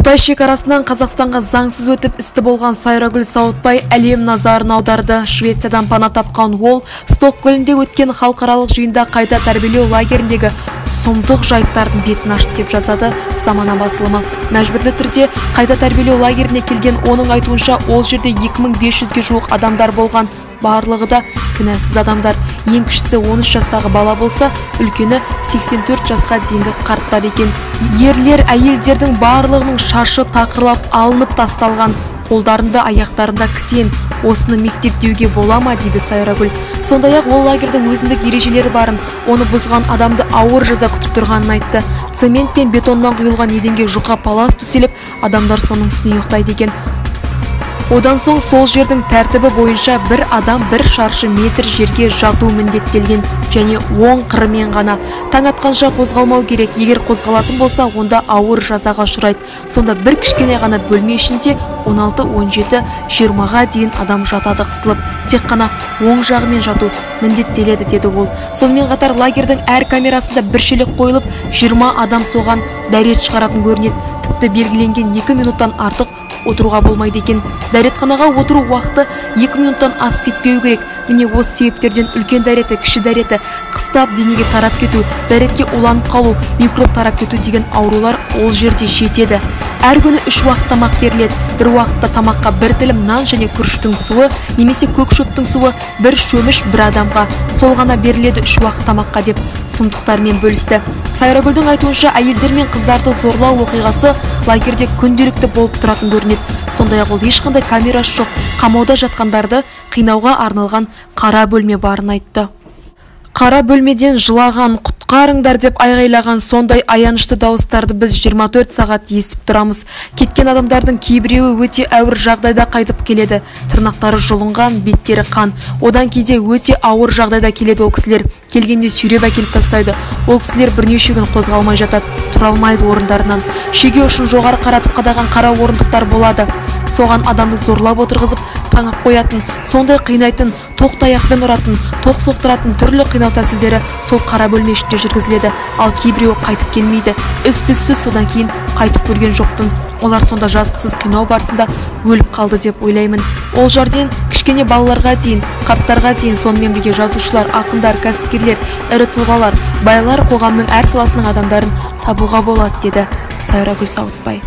Қытай шекарасынан Қазақстанға заңсыз өтіп істі болған Сайрагүл Сауытбай әлем назарын аударды. Швециядан пана тапқан ол Стокгольмде өткен халықаралық жиында қайта тәрбиелеу лагеріндегі сұмдық жайттардың бетін ашты деп жазады Замана басылымы. Мәжбүрлі түрде қайта тәрбиелеу лагеріне келген оның айтуынша, ол жерде 2500-ге жуық адамдар болған. Барлығы да кінәсіз адамдар. Ең кішісі 13 жастағы бала болса, үлкені 84 жасқа дейінгі қарттар екен. Ерлер, әйелдердің барлығының шашы тақырлап алынып тасталған. Қолдарында, аяқтарында кісен. Осыны мектеп деуге бола ма, дейді Сайрагүл. Сондай-ақ ол лагердің өзіндік ережелері барын, оны бұзған адамды ауыр жаза күтіп тұрғанын айтты. Цемент пен бетоннан құйылған еденге жұқа палас төселіп, адамдар соның үстіне ұйықтайды екен. Одан соң сол жердің тәртібі бойынша бір адам бір шаршы метр жерге жату міндеттелген және оң қырымен ғана. Таң атқанша қозғалмау керек. Егер қозғалатын болса, онда ауыр жазаға ұшырайды. Сонда бір кішкене ғана бөлме ішінде 16, 17, 20-ға дейін адам жатады қысылып. Тек қана оң жағымен жату міндеттеледі, деді ол. Сонымен қатар лагердің әр камерасында бір шелек қойылып, 20 адам соған дәрет шығаратын көрінеді. Тіпті белгіленген 2 минуттан артық отыруға болмайды екен. Дәретханаға отыру уақыты 2 минуттан асып кетпеу керек. Міне осы себептерден үлкен дәреті, кіші дәреті, қыстап денеге тарап кету, дәретке уланып қалу, микроб тарап кету деген аурулар ол жерде жетеді. Әр күні 3 уақыт тамақ беріледі. Бір уақытта тамаққа бір тілім нан және күріштің суы немесе көк шөптің суы, бір шөміш бір адамға. Сол ғана беріледі 3 уақыт тамаққа деп сұмдықтармен бөлісті. Сайрагүлдің айтуынша, әйелдер мен қыздарды зорлау оқиғасы лагерде күнделікті болып тұратын көрінеді. Сондай-ақ ол ешқандай камерасы жоқ, қамауда жатқандарды қинауға арналған қара бөлме барын айтты. Қара бөлмеден жылаған, құтқарыңдар деп айғайлаған сондай аянышты дауыстарды біз 24 сағат естіп тұрамыз. Кеткен адамдардың кейбіреуі өте ауыр жағдайда қайтып келеді. Тырнақтары жұлынған, беттері қан. Одан кейде өте ауыр жағдайда келеді ол кісілер. Келгенде сүйреп әкеліп тастайды. Ол кісілер бірнеше күн қозғалмай жатады, тұра алмайды орындарынан. Шеге ұшын жоғары қаратып қадаған қара орындықтар болады. Соған адамды зорлап отырғызып, таңып қоятын, сондай қинайтын, тоқ таяқпен ұратын, тоқ соқтыратын түрлі қинау тәсілдері сол қара бөлме ішінде жүргізіледі. Ал кейбіреуі қайтып келмейді. Із-түзсіз содан кейін қайтып көрген жоқпын. Олар сонда жазықсыз қинау барысында өліп қалды деп ойлаймын. Ол жерден кішкене балаларға дейін, қарттарға дейін, сонымен бірге жазушылар, ақындар, кәсіпкерлер, ірі тұлғалар, байлар, қоғамның әр саласының адамдарын табуға болады, деді Сайрагүл Сауытбай.